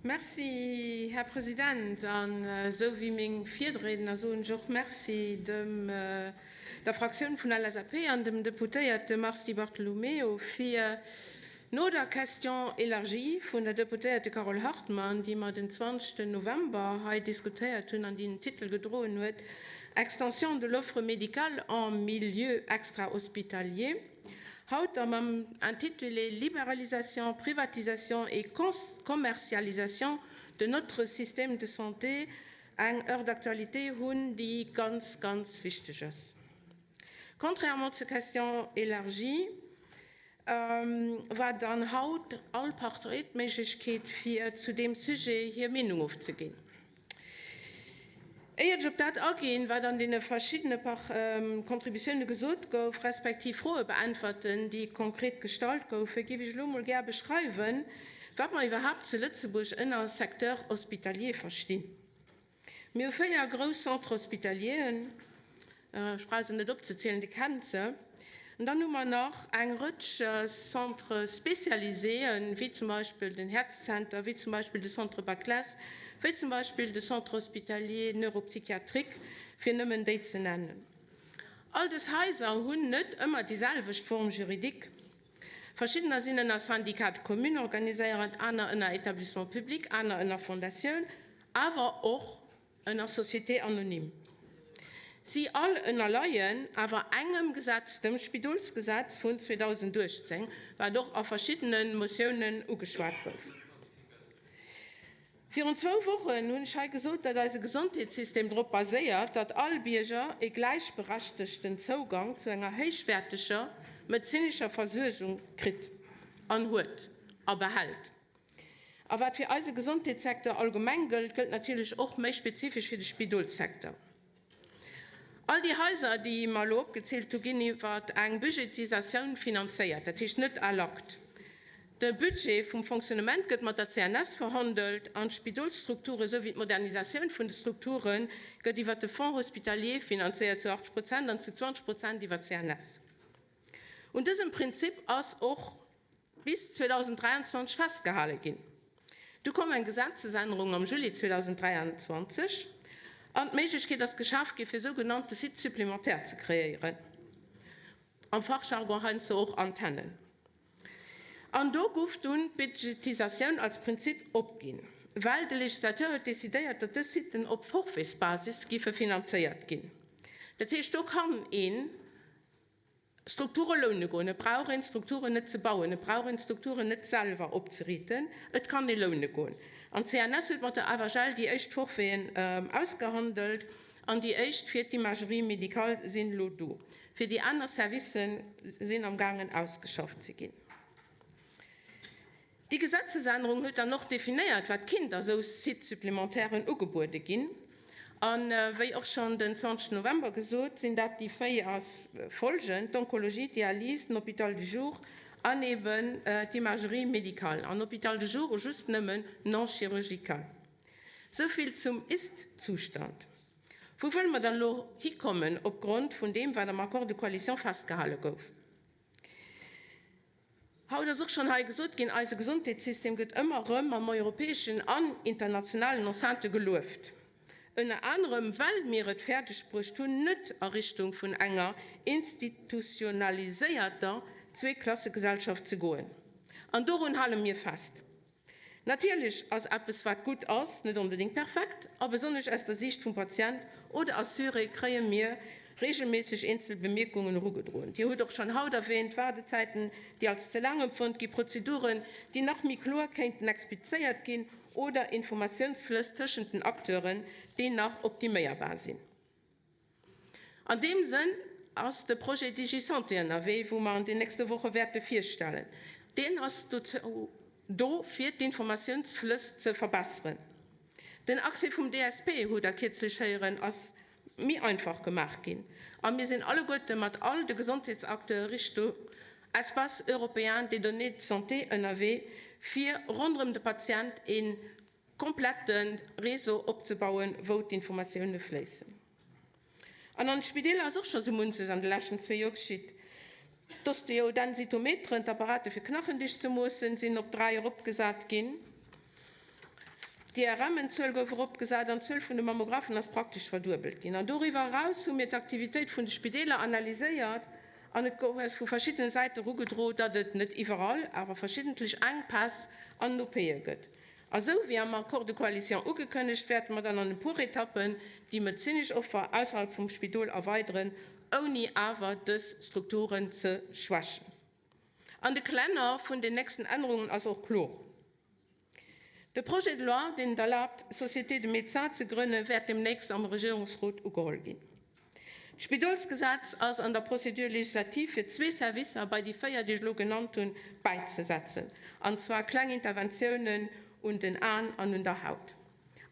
Merci, Här President. An esou wéi meng Virdriedner soen ech och Merci dem der Fraktioun vun LSAP an dem Deputéierte Mars Di Bartolomeo fir no der Question élargie vun der Deputéierte Carole Hartmann, déi mer den 20. November hei diskutéiert hunn an déi den Titel gedroen huet Extension de l'offre médicale en milieu extra-hospitalier, Haut da mam Intitulé Libéralisation, privatisation et commercialisation de notre système de santé eng Heure d'actualité hunn, déi ganz, ganz wichteg ass. Contrairement zur Question élargie war dann haut all Partei d'Méiglechkeet, fir zu deem Sujet hir Meenung ofzeginn. Éier ech op dat aginn, wat an deene verschiddene Contributioune gesot gouf, respektiv Froe beäntwerten, déi konkret gestallt goufen, géif ech elo emol gär beschreiwen, wat mer iwwerhaapt zu Lëtzebuerg ënner Secteur hospitalier verstinn. Mir hu 4 grouss Centres hospitalieren. Ech brauch se net opzezielen, Dir kennt se. An dann hu mer nach eng Rëtsch Centres spécialiséen, wéi zum Beispill den Häerzzenter, wéi zum Beispill de Centre Baclesse, wéi zum Beispill de Centre hospitalier neuropsychiatrique, fir nëmmen déi ze nennen. All dës Haiser hunn net ëmmer déi selwecht Forme juridique. Verschiddener sinn ënner Syndicat de communes organiséiert, aner ënner Établissement public, aner ënner Fondatioun, awer och ënner Société anonyme. Si all ënnerleien awer engem Gesetz, dem Spidolsgesetz vun 2018, wat och a verschiddene Motiounen ugeschwat gouf. Virun zwou Wochen hunn ech hei gesot, datt eise Gesondheetssystem drop baséiert, datt all Bierger e gläichberechtegten Zougang zu enger héichwäerteger medezinescher Versuergung kritt an huet a behält. A wat fir eise Gesondheetssecteur allgemeng gëllt, gëllt natierlech och méi spezifesch fir de Spidolssecteur. All déi Haiser, déi mer elo opgezielt hu, ginn iwwer eng Budgetisatioun finanzéiert, dat heescht net à l'acte. De Budget vum Fonctionnement gëtt mat der CNS verhandelt an d'Spidolsstrukture souwéi d'Modernisatioun vun de Strukture gëtt iwwer de Fonds hospitalier finanzéiert zu 80 Prozent an zu 20 Prozent iwwer d'CNS. Un dësem Prinzip ass och bis 2023 festgehale ginn. Du koum eng Gesetzesännerung am Juli 2023 an d'Méiglechkeet ass geschaf gi fir sougenannte Sites supplémentaires ze kreéieren, am Fachjargon heiansdo och Antennen. An do guff dunn d'Budgetisatioun als Prinzip opginn, well de Legislateur huet decidéiert, datt dës Siten op Forfaitsbasis giffe finanzéiert ginn. Dat heescht, do kann een Strukture loune goen. Et brauch een d'Strukturen net ze bauen, et brauch een d'Strukturen net selwer opzeriiten, et kann ee loune goen. An d'CNS huet mat der AVGL déi éischt Forfaiten ausgehandelt an déi éischt fir d'Imagerie médicale sinn elo do. Fir déi aner Servicë sinn am gaangen ausgeschafft ze ginn. Déi Gesetzesännerung huet dann och definéiert, wat kinnt a sou Site-supplémentairen ugebuede ginn. A wéi och schonn den 20 November gesot, sinn dat déi 4 folgend, d'Onkologie, d'Dialyse, den Hôpital du jour an eben d'Imagerie médicale. An Hôpital de jour just nëmmen non chirurgical. Sou vill zum Ist-Zustand. Wou wëlle mer dann elo hikommen opgrond vun deem, wat am Accord de coalition festgehale gouf? Haut ass och schonn hei gesot ginn, eise Gesondheetssystem gëtt ëmmer erëm am europäeschen an internationalen Enceinte gelueft, ënner anerem well mir et fäerdeg bruecht hunn, net a Richtung vun enger institutionaliséierter Zweeklassegesellschaft ze goen. An dorun hale mir fest. Natierlech ass eppes, wat gutt ass, net onbedéngt perfekt, a besonnesch aus der Siicht vum Patient oder Assuré kréie mir reegelméisseg eenzel Bemierkungen erugedroen. Dir hutt och schonn haut erwähnt, Waardezäiten, déi als ze laang empfonnt gi, Prozeduren, déi nach méi kloer kéinten explizéiert ginn oder Informatiounsflëss tëschent den Acteuren, déi nach optiméierbar sinn. An deem Sënn ass de Projet DigiSanté ënnerwee, wou mer an den nächste Woche wäerte virstellen. Deen ass dozou do, fir d'Informatiounsflëss ze verbesseren. Den Accès vum DSP, hutt Der kierzlech héieren, ass méi einfach gemaach ginn. A mir sinn alleguerte mat all de Gesondheetsacteure Richtung Espace européen des données de santé ënnerwee, fir ronderëm de Patient ee komplette Réseau opzebauen, wou d'Informatioune fléissen. An an de Spideeler ass och scho sou munches an de leschten zwee Joer geschitt. D'Osteodensitometeren, d'Apparate fir Knachendicht ze moossen, sinn op 3 eropgesat ginn. D'IRM-Zuel gouf eropgesat an d'Zuel vun de Mammographen ass praktesch verduebelt ginn. An doriwwer eraus hu mir d'Aktivitéit vun de Spideeler analyséiert an et gouf eis vu verschiddene Säite erugedro, datt et net iwwerall, awer verschiddentlech Enkpäss an den OPe gëtt. A sou wéi am Accord de coalition ugekënnegt, wäerte mer dann an e puer Etappen déi medezinesch Offer ausserhalb vum Spidol erweideren, ouni awer dës Strukturen ze schwächen. An de Kalenner vun den nächsten Ännerungen ass och kloer. De Projet de loi, deen et erlaabt, Sociétés de médecins ze grënnen, wäert deemnächst am Regierungsrot ugeholl ginn. D'Spidolsgesetz ass an der Procédure législative fir zwee Servicer bei déi 4, déi ech elo genannt hunn, bäizesetzen, an zwar kleng Interventiounen un den Aen an un der Haut.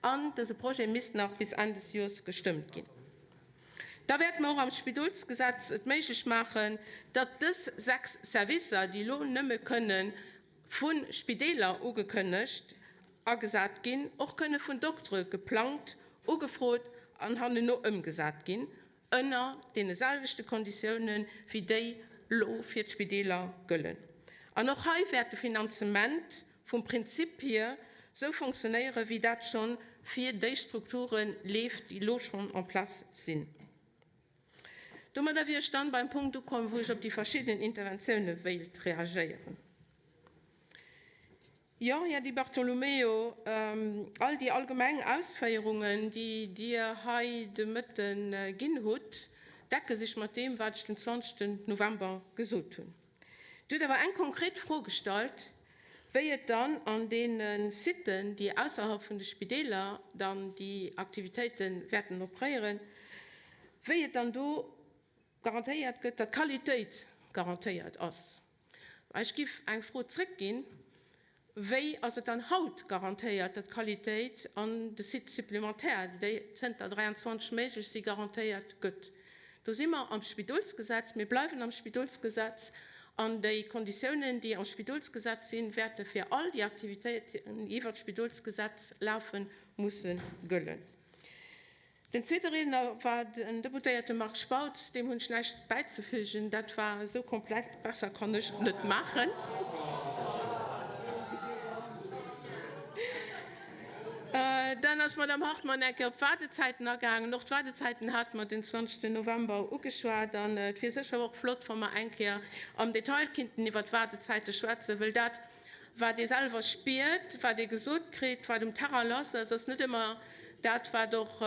An dëse Projet misst nach bis Enn des Joers gestëmmt ginn. Da wäerte mer och am Spidolsgesetz et méiglech maachen, datt dës 6 Servicer, déi elo nëmme kënne vu Spideeler ugekënnegt, agesat ginn, och kënne vun Doktere geplangt, ugefrot an hannenno ëmgesat ginn, ënner deene selwechte Konditioune wéi déi lo fir d'Spideeler gëllen. An och hei wäert de Finanzement vum Prinzip hier sou fonctionnéiere wéi dat scho fir déi Strukture leeft, déi lo schonn en place sinn. Domadder wier ech dann beim Punkt ukomm, wou ech op déi verschidden Interventioune wéilt reagéieren. Jo, Här Di Bartolomeo, all déi allgemeng Ausféierungen, déi Dir hei de Mëtte ginn hutt, decke sech mat deem, wat ech den 20. November gesot hunn. Dir hutt awer eng konkret Fro gestallt, wéi et dann an deene Siten, déi ausserhalb vun de Spideeler dann déi Aktivitéite wäerten opréieren, wéi et dann do garantéiert gëtt, datt d'Qualitéit garantéiert ass. Ech giff eng Fro zréckginn, Wéi ass et dann haut garantéiert, datt d'Qualitéit an de Sites supplémentaires, déi zënter 23 méiglech si, garantéiert gëtt? Do si mer am Spidolsgesetz, mir bleiwen am Spidolsgesetz, an déi Konditiounen, déi am Spidolsgesetz sinn, wäerte fir all déi Aktivitéiten, déi iwwert d'Spidolsgesetz lafen, musse gëllen. Den zweete Riedner war den Deputéierte Marc Spautz. Deem hunn ech näischt bäizefügen. Dat war esou komplett, besser kann ech et net maachen. Dann ass d'Madame Hartmann eng Kéier op d'Waardezäiten agaangen. Och d'Waardezäiten hate mer den 20. November ugeschwat. An et wier sécher och flott, wa mer eng Kéier am Detail kinnten iwwert d'Waardezäite schwätzen, wëll dat, wat ee selwer spiert, wat ee gesot kritt, wat um Terrain lass ass, ass net ëmmer dat, wat och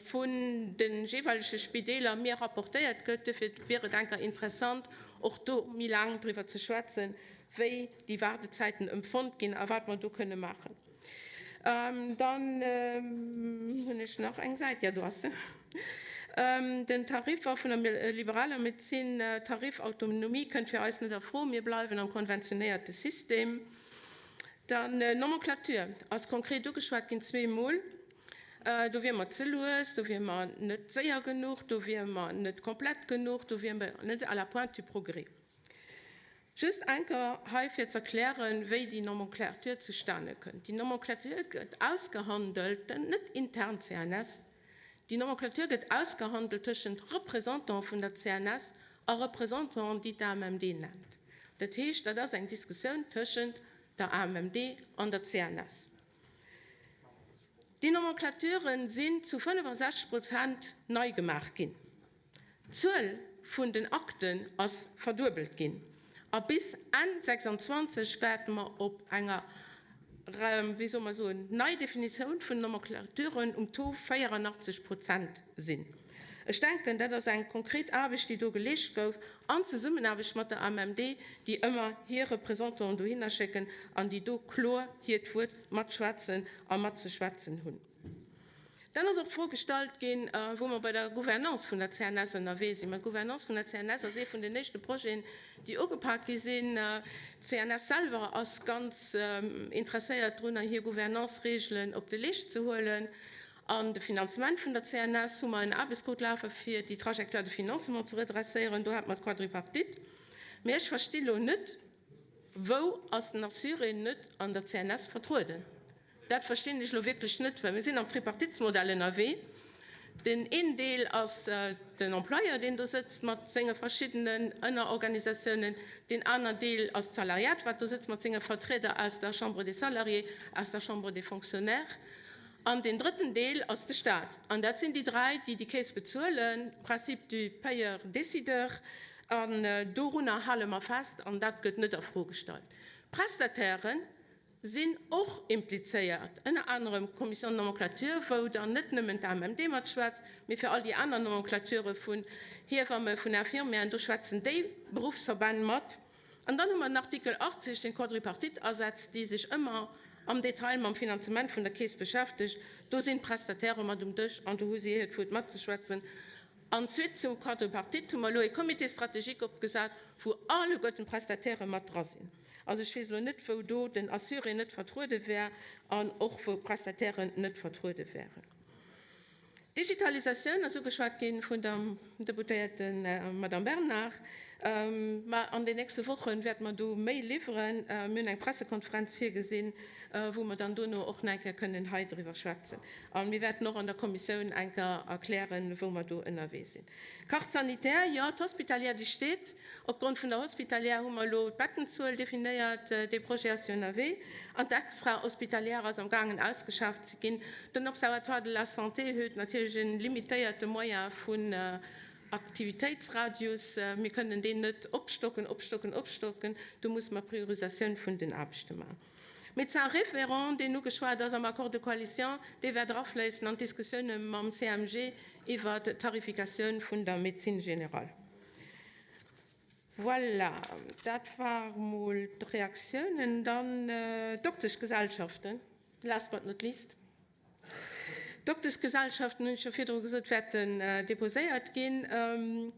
vun de jeeweilege Spideeler mir rapportéiert gëtt. Duerfir wier et enker interessant, och do méi laang driwwer ze schwätzen, wéi déi Waardezäiten empfonnt ginn a wat mer do kënne maachen. Dann hunn ech nach eng Säit, jo, do ass se, Den Tariffer vun der liberaler Medezin, Tarifautonomie kënnt fir eis net a Fro. Mir bleiwen am konventionéierte System. Dann d'Nomenclature ass konkret ugeschwat ginn, zweemol. Do wiere mer ze lues, do wiere mer net séier genuch, do wiere mer net komplett genuch, do wiere mer net à la pointe du progrès. Just enker hei fir z'erklären, wéi déi Nomenclature zustane kënnt. Déi Nomenclature gëtt ausgehandelt, net intern CNS, déi Nomenclature gëtt ausgehandelt tëschent Représentant vun der CNS a Représentant, déi d'AMMD nennt. Dat heescht, dat ass eng Diskussioun tëschent der AMMD an der CNS. Déi Nomenclaturen sinn zu 65 Prozent nei gemaach ginn. D'Zuel vun den Akten ass verduebelt ginn a bis Enn 26 wäerte mer op enger, wéi soll mer soen, Neidefinitioun vun den Nomenclaturen um Taux 84 Prozent sinn. Ech denken, dat ass eng konkret Aarbecht, déi do geleescht gouf an Zesummenaarbecht mat der AMMD, déi ëmmer hir Représentanten dohinner schécken an déi do kloer hiert Wuert matschwätzen a matzeschwätzen hunn. Dann ass och d'Fro gestallt ginn, wou mer bei der Gouvernance vun der CNS ënnerwee sinn. Mä d'Gouvernance vun der CNS ass ee vun den éischte Projeten, déi ugepak gi sinn. D'CNS selwer ass ganz interesséiert drunner, hir Gouvernance-Regeln op de Leescht ze huelen. An de Finanzement vun der CNS hu mer en Aarbechtsgrupp lafe fir déi Trajectoire de financement ze redresséieren. Do hate mer d'Quadripartite. Mä ech versti lo net, Wou ass den Assuré net an der CNS vertrueden? Dat verstinn ech elo wierklech net, well mir sinn am Tripartitsmodell ënnerwee. Den een Deel ass den Employeur, deen do sëtzt mat senge verschiddenen Ënnerorganisatiounen. Deen aner Deel ass d'Salariat, wat do sëtzt mat senge Vertrieder aus der Chambre des Salariés, aus der Chambre des Fonctionnaires. An deen drëtten Deel ass de Stat. An dat sinn déi dräi, déi déi Caisse bezuelen, Principe du payeur-décideur. An dorunner hale mer fest an dat gëtt net a Fro gestallt. D'Prestatairen sinn och implizéiert, ënner anerem d'Commission de nomenclature, wou dann net nëmmen d'AMMD matschwätzt, mee fir all déi aner Nomenclaturë vun Hiewamme, vun Infirmieren, do schwätzen déi Beruffsverbänn mat. An dann hu mer den Artikel 80, deen d'Quadripartite asetzt, déi sech ëmmer am Detail mam Finanzement vun der Keess beschäftegt. Do sinn d'Prestatairë mat um Dësch an do hu si hiert Wuert matzeschwätzen. An suite zum Quadripartite hu mer elo e Comité stratégique opgesat, wou alleguerten d'Prestatairë mat dra sinn. Also ech weess elo net, wou do den Assuré net vertruede wär an och wou d'Prestatairen net vertruede wären. D'Digitalisatioun ass ugeschwat gi vun der Deputéierte Madamm Bernard. Mä an den nächste Woche wäerte mer do méi liwweren. Mir hunn eng Pressekonferenz virgesinn, wou mer dann dono och nach eng Kéier kënnen hei driwwer schwätzen. A mir wäerten och an der Kommissioun eng Kéier erklären, wou mer do ënnerwee sinn. Carte sanitaire, jo, d'Hospitalière, déi steet. Opgrond vun der Hospitalière hu mer elo d'Bettenzuel definéiert. Dee Projet ass jo ënnerwee. An d'Extra-hospitalière ass am gaangen ausgeschaaft ze ginn. Den Observatoire de la santé huet natierlech e limitéierte Moyen vun Aktivitéitsradius. Mir kënnen deen net opstocken, opstocken, opstocken. Do musse mer Priorisatioun vun den Aarbechte maachen. Médecin référent, deen ugeschwat ass am Accord de coalition, dee wäert erafléissen an d'Diskussioune mam CMG iwwert d'Tarifikatioun vun der Médecine générale. Voilà, dat ware mol d'Reaktiounen. Dann d'Dokteschgesellschaften, last but not least. D'Dokteschgesellschaften, hunn ech scho virdru gesot, wäerten deposéiert ginn.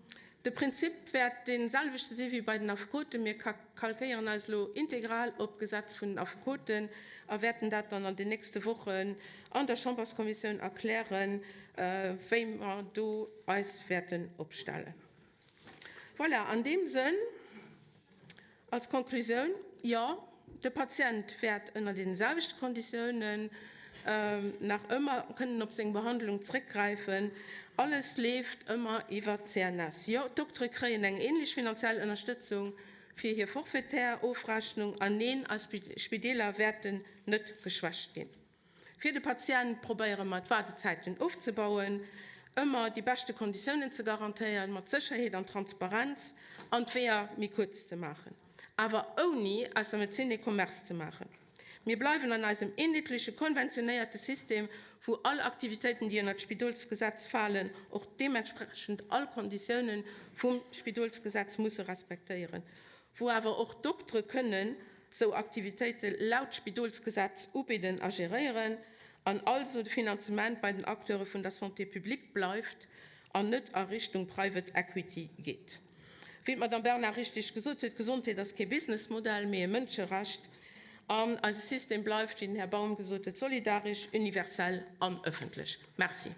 De Prinzip wäert dee selwechte si wéi bei den Affekoten. Mir kalkéieren eis elo integral op d'Gesetz vun den Affekoten a wäerten dat dann an den nächste Wochen an der Chamberskommissioun erklären, wéi mer do eis wäerten opstellen. Voilà, an deem Sënn als Konklusioun, Jo, de Patient wäert ënner deene selwechte Konditiounen nach ëmmer kënnen op seng Behandlung zrëckgräifen. Alles leeft ëmmer iwwert d'CNS. Jo, d'Doktere kréien eng änlech finanziell Ënnerstëtzung fir hir forfaitaire Ofrechnung. An neen, eis Spideeler wäerten net geschwächt ginn. Fir de Patient probéiere mer d'Waardezäiten ofzebauen, ëmmer déi beschte Konditiounen ze garantéieren, mat Sécherheet an Transparenz, an d'Weeër méi kuerz ze maachen, awer ouni aus der Medezin ee Commerce ze maachen. Mir bleiwen an eisem eenheetleche konventionéierte System, wou all Aktivitéiten, déi ënnert d'Spidolsgesetz falen, och deementsprechend all Konditiounen vum Spidolsgesetz musse respektéieren, wou awer och d'Doktere kënnen sou Aktivitéite laut Spidolsgesetz ubidden a geréieren an also de Finanzement bei den Acteure vun der Santé publique bleift an net a Richtung Private Equity geet. Wéi d'Madame Bernard richtig gesot huet, Gesondheet ass kee Businessmodell, mee e Mënscherecht an eise System bleift, wéi den Här Baum gesot huet, solidaresch, universell an ëffentlech. Merci.